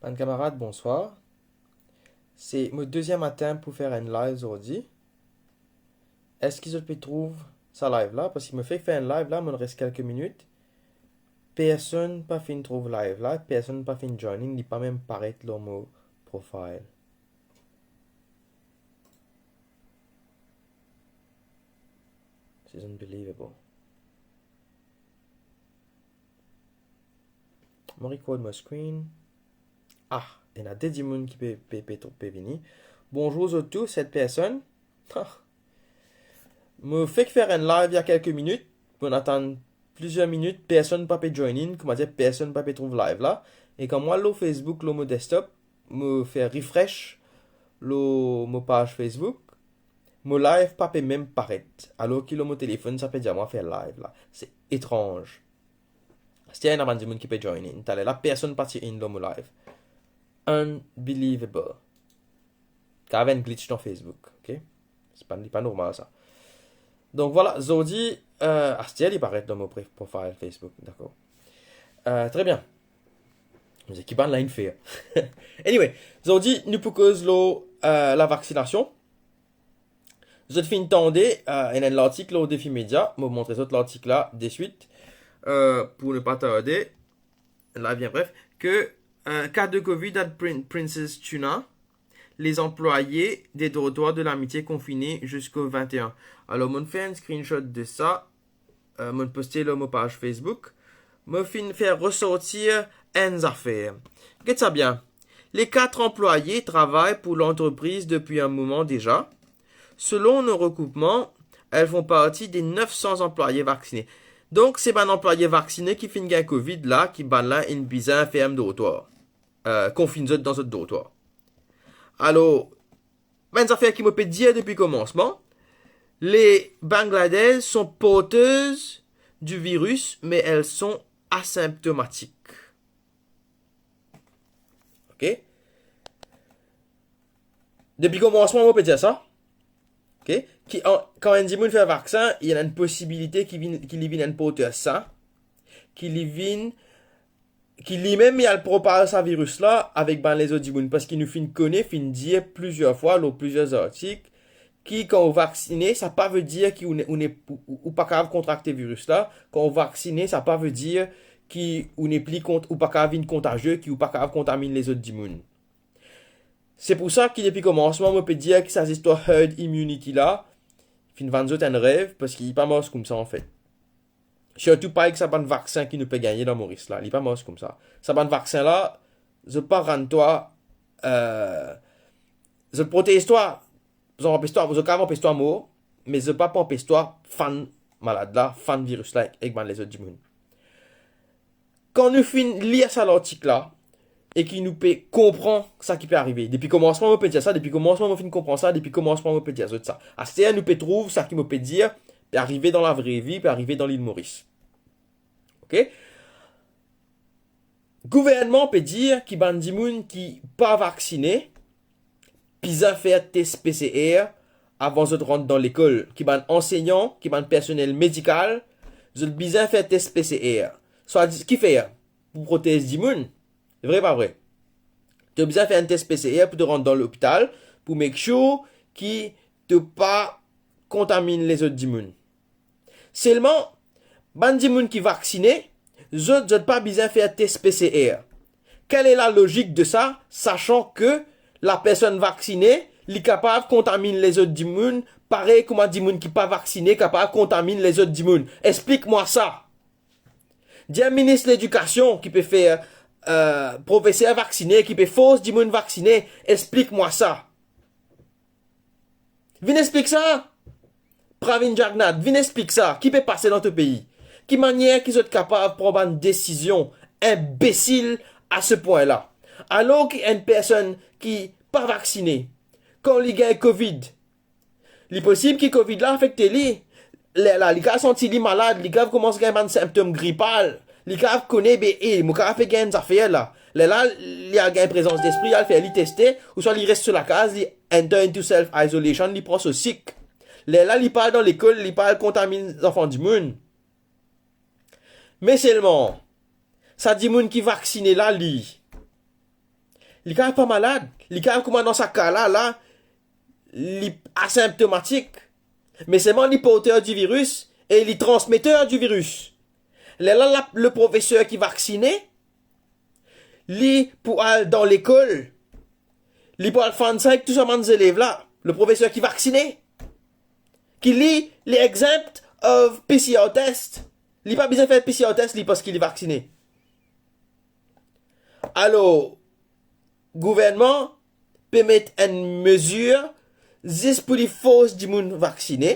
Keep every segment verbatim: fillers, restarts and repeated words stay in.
Bann kamarad, bonswar. Se mo deziem atenp pou fer enn live zordi. Eski zot pe trouv sa live la? Parski mo fek fer enn live la, mo res kelke minit. Personn pa finn trouv live la, personn pa finn join in, li pa mem paret lor mo profile. This is unbelievable. Mo record mo screen. Ah, ena de dimoun ki pe, pe, pe, pe vini. Bonzour zot tou, set personn. Ah. Mo fek fer enn live ya kelke minit. Mo atann plizier minit, personn pa pe join in, koumadir personn pa pe trouv live la. E kan mo al lor Facebook, lor mo desktop, mo fer refresh lor mo paz Facebook, mo live pa pe mem paret, alor ki lor mo telefonn sa pe dir mwa fer live la. Se etranz. Aster ena bann dimoun ki pe join in. Taler la, personn pa ti in lor mo live. Unbelievable. Kav enn glitch dan Facebook, ok? Se pa, li pa normal sa. Donk vwala, zordi, euh, aster li paret dan mo pre-, profile Facebook, dakor. Euh, tre bien. Mo dir ki bann la inn fer. Anyway, zordi nou pou koz lor, euh, lavaksinasion. Zot finn tande, euh, ena enn lartik lor Defi Media, mo montre zot lartik la deswit, euh, pou ne pa tarde, la bien bref, ke, euh, cas de covid at Prin-, Prince's Tuna, les employés des dortoirs de l'Amitié confinés jusqu'au vingt et un. Alor, mo fer enn screenshot de sa, euh, mo poste lor mo paz Facebook. Mo finn fer resortir enn zafer. Get sa bien. Les quatre employés travaillent pour l'entreprise depuis un moment déjà. Selon nos recoupements, elles font partie des neuf cents employés vaccinés. Donk, se bann anplwaye vaksine ki finn gagn covid la, ki bann la inn bizin ferm dortwar, euh, konfinn zot dan zot dortwar. Alor, bann zafer ki mo pe dir depi komansman, les Bangladaises sont porteuses du virus, mais elles sont asymptomatiques. Ok? Depi komansman, mo pe dir sa. Ok? Ki an-, kan enn dimoun fer vaksin, ena enn posibilite ki vinn, ki li vinn enn porter sa, ki li vinn, ki limem li al propaz sa viris la avek bann lezot dimoun, parski nou finn kone, finn dir plizier fwa lor plizier artik, ki kan ou vaksine, sa pa ve dir ki ou ne, ou ne, ou, ou pa kapav kontrakte viris la. Kan ou vaksine, sa pa ve dir ki ou nepli kont-, ou pa kapav vinn kontazie, ki ou pa kapav kontaminn lezot dimoun. Se pou sa ki depi komansman, mo pe dir ki sa zistwar herd immunity la, finn vann zot enn rev, parski li pa mars koumsa, anfet. Sirtou pa ek sa bann vaksin ki nou pe gagne dan Moris la, li pa mars koumsa. Sa bann vaksin la, zot pa rann twa, euh, zot protez twa, zot anpes twa, zot kapav anpes twa mor, me zot pa pou anpes twa fann malad la, fann viris la ek, ek bann lezot dimoun. Kan nou finn lir sa lartik la, e ki nou pe konpran sa ki pe arive. Depi komansman mo pe dir sa, depi komansman mo finn konpran sa, depi komansman mo pe dir zot sa. Aster nou pe trouv sa ki mo pe dir pe arive dan lavre vi, pe arive dan Lil Moris. Ok? Gouvernman pe dir ki bann dimoun ki pa vaksine bizin fer tes P C R avan zot rant dan lekol, ki bann ansegnan, ki bann personel medikal, zot bizin fer tes P C R. Swadi-, kifer? Pou protez dimoun. Vre pa vre? To bizin fer enn tes P C R pou to rant dan lopital, pou make sure ki to pa kontaminn lezot dimoun. Selman, bann dimoun ki vaksine, zot, zot pa bizin fer tes P C R. Quelle est la logique de ça, sachant que la personn vaksine, li kapav kontaminn lezot dimoun, parey kouma dimoun ki pa vaksine kapav kontaminn lezot dimoun? Explik mwa sa. Dir minis ledikasion ki pe fer, euh, profeser vaksine, ki pe fors dimoun vaksine, explik mwa sa. Vinn explik sa. Pravin Jagannath, vinn explik sa. Ki pe pase dan to pei? Ki manier ki zot kapav pran bann desizion inbesil a se pwin la? Alor ki enn personn ki pa vaksine, kan li gagn covid, li posib ki covid la afekte li. Lerla, li kav santi li malad, li kav koumans gagn bann sintom gripal, li kav kone, be, e, mo kav pe gagn zafer la. Lerla, li al gagn prezans lespri, li al fer li teste, ouswa li res so lakaz, li enter into self isolation, li pran so sik. Lerla, li pa al dan lekol, li pa al kontaminn zanfan dimoun. Me selman, sa dimoun ki vaksine la, li, Li kapav pa malad, li kapav kouma dan sa ka la, la, li asimptomatik, me selman li porter di viris e li transmeter di viris. Lerla, la, le profeser ki vaksine, li pou al dan lekol, li pou al fann sa ek tou sa bann zelev la, le profeser ki vaksine, ki li, li exempt of P C R test. Li pa bizin fer P C R test, li, parski li vaksine. Alor, gouvernman pe met enn mezir zis pou li fors dimoun vaksine,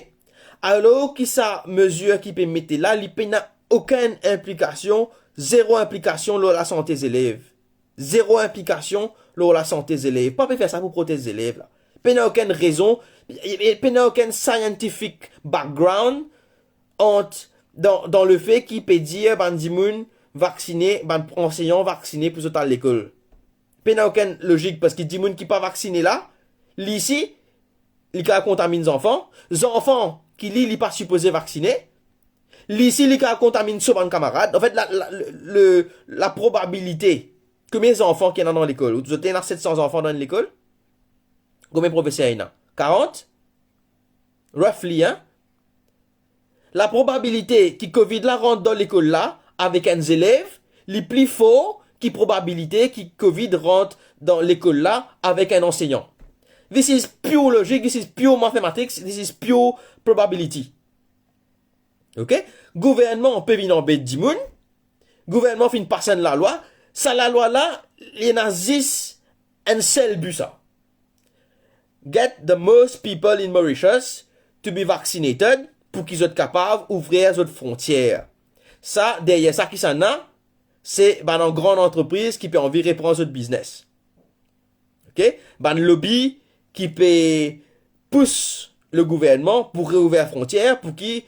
alor ki sa mezir ki pe mete la, li pena okenn inplikasion, zero inplikasion lor lasante zelev. Zero inplikasion lor lasante zelev. Pa pe fer sa pou protez zelev la. Pena okenn rezon, e, e pena okenn scientific background ant, dan, dan lefe ki pe dir bann dimoun vaksine, bann anseyan vaksine pou zot al lekol. Pena okenn lozik, parski dimoun ki pa vaksine la, li si, li kapav kontaminn zanfan, zanfan ki li, li pa sipoze vaksine, li si li kapav kontaminn so bann kamarad. Anfet, la, la, le, le, laprobabilite, konbien zanfan ki ena dan lekol? Zot ena set san zanfan dan enn lekol? Konbien profeser ena? Karant? Roughly, hein? Laprobabilite ki covid la rant dan lekol la avek enn zelev, li pli for ki probabilite ki covid rant dan lekol la avek enn anseyan. This is pure logic, this is pure mathematics, this is pure probability. Ok? Gouvernman pe vinn anbet dimoun, gouvernman finn pas enn lalwa, sa lalwa la, li ena zis enn sel bi sa. Get the most people in Mauritius to be vaccinated, pou ki zot kapav ouvrir zot frontier. Sa, deryer sa, kisannla? Se bann gran antrepriz ki pe anvi repran zot biznes. Ok? Bann lobby ki pe pous le gouvernman pou reouver frontier, pou ki,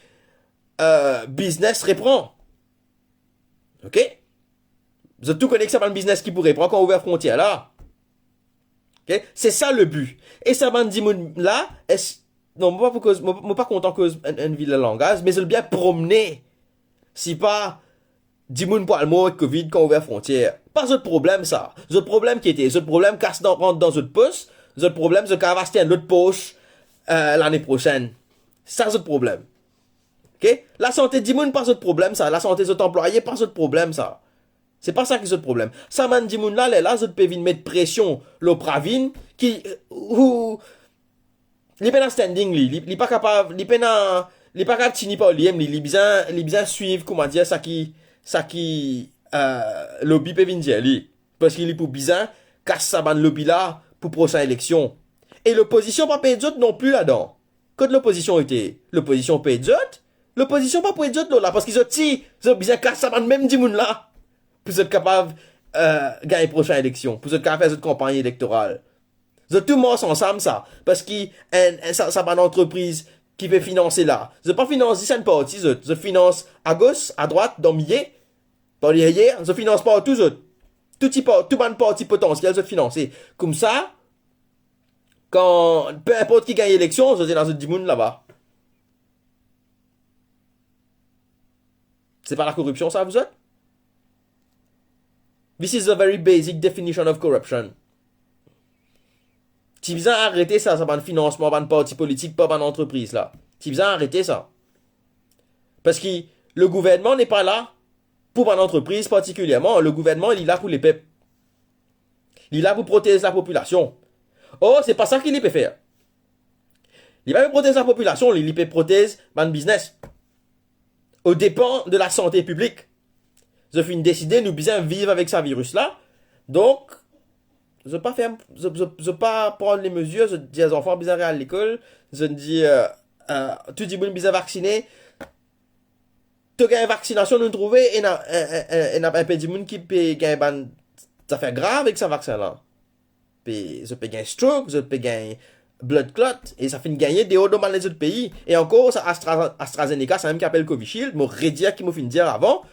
euh, biznes repran. Ok? Zot tou kone ki sa bann biznes ki pou repran kan ouver frontier la. Ok? Se sa le bi. E sa bann dimoun la, es-, non, mo pa pou koz, mo, mo pa kontan koz enn, enn vil langaz, me zot bien promne. Si pa, dimoun pou al mor ek covid kan ouver frontier. Pa zot problem sa. Zot problem ki ete, zot problem kas dan, rant dan zot pos, zot problem zot kapav aste enn lot pos, euh, lane prosenn. Sa zot problem. Ok? Lasante dimoun pa zot problem sa, lasante zot anplwaye pa zot problem sa. Se pa sa ki zot problem. Sa bann dimoun la, lerla zot pe vinn met presion lor Pravin ki, euh, ou, li pena standing li, li, li pa kapav, li pena, li pa kapav tini par limem li, li bizin, li bizin swiv, kouma dir, sa ki, sa ki, euh, lobby pe vinn dir li. Parski li pou bizin kas sa bann lobby la pou prosin eleksion. E lopozision pa pe ed zot non pli ladan. Kot lopozision ete? Lopozision pe ed zot? Lopozision pa pou ed zot lor la, parski zot ti, zot bizin kas sa bann mem dimoun la pou zot kapav, euh, gagn prosin eleksion, pou zot kapav fer zot kanpagn elektoral. Zot tou mars ansam sa, parski enn, enn, sa, sa bann antrepriz ki pe finanse la, zot pa finans zis enn parti zot, zot finans agos, adrwat, dan milie, par deryer, zot finans partou zot. Tou ti par-, tou bann parti potansiel zot finanse. Koumsa, kan, pe inport ki gagn eleksion, zot ena zot dimoun laba. Se pa lakoripsion sa, vouzot? This is a very basic definition of corruption. Ti bizin arete sa, sa bann finansman bann parti politik par bann antrepriz la. Ti bizin arete sa. Parski le gouvernman n'est pas là pour bann antrepriz partikilierman. Le gouvernman, li la pou lepep. Li la pou protez lapopilasion. Or, se pa sa ki li pe fer. Li pa pe protez lapopilasion, li, li pe protez bann biznes. O depan de lasante piblik. Zot finn deside nou bizin viv avek sa viris la. Donk, zot pa fer, zot, zot, zot pa pran lemezir, zot dir zanfan bizin re al lekol, zot dir, euh, euh, tou dimoun bizin vaksine. To gagn vaksinasion, nou trouve ena, en, en, en, ena inpe dimoun ki pe gagn bann zafer grav ek sa vaksin la. Pe, zot pe gagn stroke, zot pe gagn blood clot, e sa finn gagne deor dan bann lezot pei. E ankor, sa Astra-, AstraZeneca, samem ki apel Covishield, mo redir ki mo finn dir avan,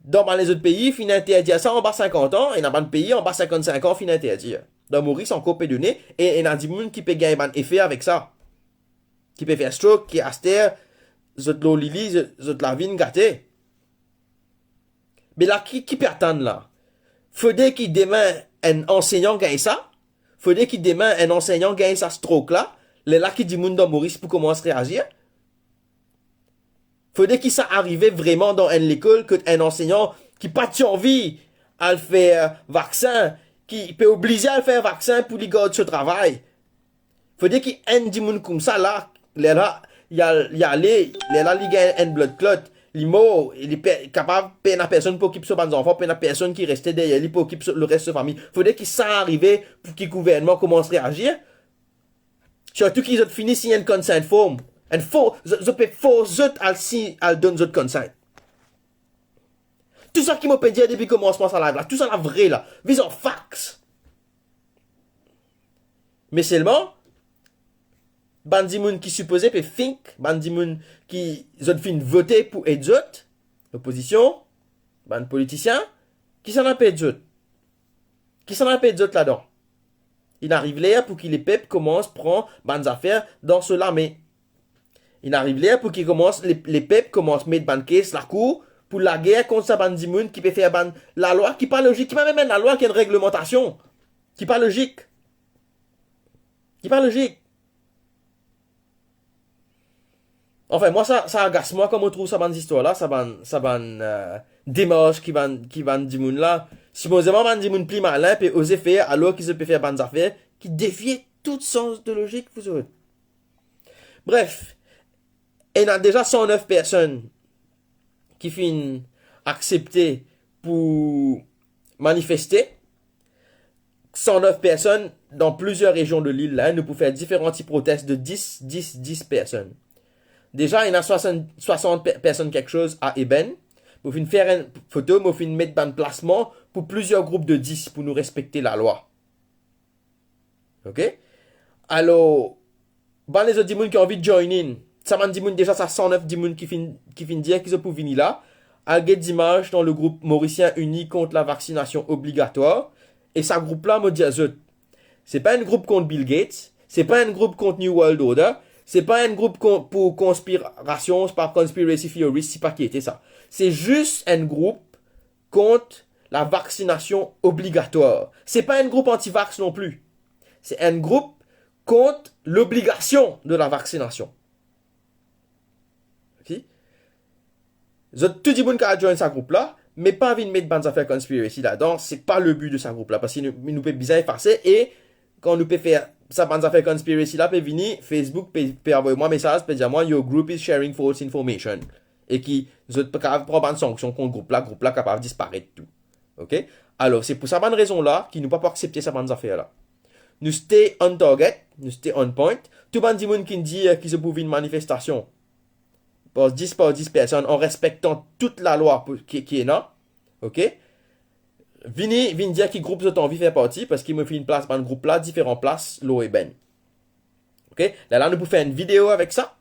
dan bann lezot pei, finn interdir sa anba sinkant an, ena bann pei anba sinkant-sink an finn interdir. Dan Moris ankor pe done, e ena dimoun ki pe gagn bann efe avek sa. Ki pe fer stroke, ki aster, zot lor lili, zot, zot lavi inn gate. Me la, ki, ki pe atann la? Fode ki demin, enn ansegnan gagn sa, fode ki demin enn ansegnan gagn sa stroke la, lerla ki dimoun dan Moris pou koumans reazir. Fode ki sa arive vreman dan enn lekol kot enn ansegnan ki pa ti anvi al fer vaksin, ki pe oblize al fer vaksin pou li gard so travay. Fode ki enn dimoun koumsa la, lerla li al, li ale, lerla li gagn enn bloodclot, li mor, li pe, kapav pena personn pou okip so bann zanfan, pena personn ki reste deryer li pou okip so, leres so fami. Fode ki sa arive pou ki gouvernman koumans reazir. Sirtou ki zot fini sign enn consent form. Enn fo, zot, zot pe fors zot al si, al donn zot consent. Tou sa ki mo pe dir depi komansman sa live la, tou sa la vre la. These are facts. Me selman, bann dimoun ki sipoze pe think, bann dimoun ki zot finn vote pou ed zot, lopozision, bann politisien, kisannla pe ed zot? Kisannla pe ed zot ladan? Inn ariv ler pou ki lepep koumans pran bann zafer dan so lame. Inn ariv ler pou ki koumans, le, lepep koumans met bann kes lakour pou lager kont sa bann dimoun ki pe fer bann lalwa ki pa lozik, ki pa mem enn lalwa, ki enn reglemantasion ki pa lozik. Ki pa lozik. Anfin, mwa, sa, sa agas mwa kan mo trouv sa bann zistwar la, sa bann, sa bann, eh, demars ki bann, ki bann dimoun la. Sipozeman bann dimoun pli malin pe oze fer, alor ki zot pe fer bann zafer ki defie tou sans de lozik pou zot. Bref, ena deza san nef personn ki finn aksepte pou manifeste. San nef personn dan plizier rezion de lil la, nou pou fer diferan ti protes de dis, dis, dis personn. Deza, ena swasant, swasant pe-, personn kiksoz a Eben. Mo finn fer enn foto, mo finn met bann plasman pou plizier group de dis pou nou respekte lalwa. Ok? Alor, bann lezot dimoun ki anvi join in, sa bann dimoun deza, sa san nef dimoun ki finn, ki finn dir ki zot pou vini la, al get zimaz dan le group Morisien Ini kont lavaksinasion obligatwar. E sa group la, mo dir zot, se pa enn group kont Bill Gates, se pa enn group kont New World Order, se pa enn group kon-, pou konspirasion, se pa conspiracy theories, se pa ki ete sa. Se zis enn group kont lavaksinasion obligatwar. Se pa enn group anti-vax non pli. Se enn group kont lobligasion de lavaksinasion. Ok? Zot tou dimoun kapav join sa group la, me pa vinn met bann zafer conspiracy ladan, se pa le bi de sa group la, parski nou, nou pe bizin efase, e kan nou pe fer sa bann zafer conspiracy la pe vini, Facebook pe, pe avoy mwa mesaz, pe dir mwa, "Your group is sharing false information." E ki zot pe kapav pran bann sanksion kont group la, group la kapav disparet tou. Ok? Alor, se pou sa bann rezon la ki nou pa pou aksepte sa bann zafer la. Nou stay on target, nou stay on point. Tou bann dimoun ki dir ki zot pou vinn manifestasion, par dis, par dis personn, an respektan tou lalwa pou, ki, ki ena. Ok? Vini, vinn dir ki group zot anvi fer parti, parski mo finn plas bann group la, diferan plas, lor Eben. Ok? Lerla nou pou fer enn video avek sa.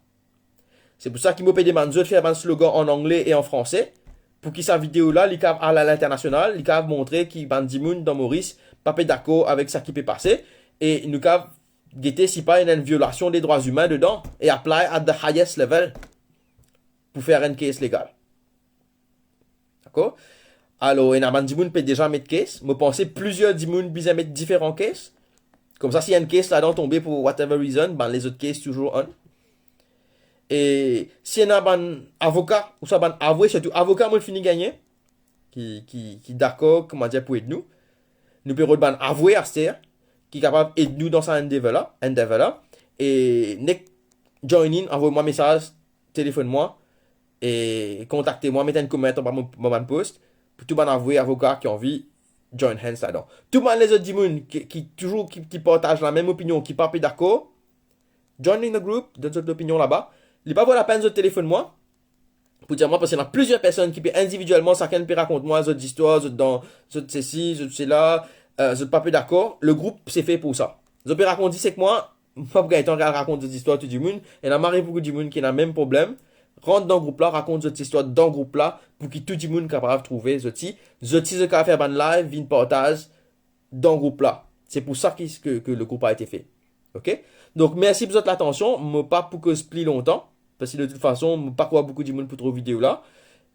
Se pou sa ki mo pe demann zot fer bann slogan an angle e an franse, pou ki sa video la, li kav al a linternasional, li kav montre ki bann dimoun dan Moris pa pe dakor avek sa ki pe pase, e nou kav gete si pa ena enn violasion de drwa imin dedan, e apply at the highest level pou fer enn case legal. Dakor? Alor, ena bann dimoun pe deza met case. Mo panse plizier dimoun bizin met diferan case. Koumsa, si enn case ladan tonbe pou whatever reason, bann lezot case touzour on. E si ena bann avoka, ouswa bann avwe, sirtou avoka mo fini gagne, ki, ki, ki dakor, koumadir, pou ed nou. Nou pe rod bann avwe aster, ki kapav ed nou dan sa endeavor la, endeavor la. E nek join in, avoy mwa mesaz, telefonn mwa, e kontakte mwa, met enn koment anba mo, mo bann post, pou tou bann avwe, avoka ki anvi join hands ladan. Tou bann lezot dimoun ki, ki touzour, ki, ki partaz lamem opinion, ki pa pe dakor, join in the group, donn zot lopinion laba. Li pa vo lapenn zot telefonn mwa, pou dir mwa, parski ena plizier personn ki pe individielman, sakenn pe rakont mwa zot zistwar, zot dan, zot sesi, zot sela, eh, zot pa pe dakor. Le group se fe pou sa. Zot pe rakont zis ek mwa, mo pa pou gagn tan al rakont zot zistwar tou dimoun. Ena mari boukou dimoun ki ena mem problem. Rant dan group la, rakont zot zistwar dan group la, pou ki tou dimoun kapav trouve zot ti, zot ti zot kapav fer bann live, vinn partaz dan group la. Se pou sa ki, ke, ke le group a ete fe. Ok? Donk, mersi pou zot latansion. Mo pa pou koz pli lontan, parski de tout fason, mo pa krwar boukou dimoun pou trouv video la.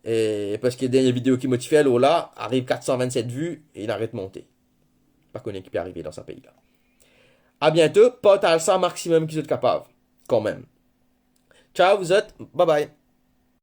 E parski dernie video ki mo ti fer lor la, ariv kat san vinn set vi, e li aret monte. kone ki pe arive dan sa pei la. A biento, partaz sa maximum ki zot kapav, kanmem. Ciao, vous êtes, bye bye.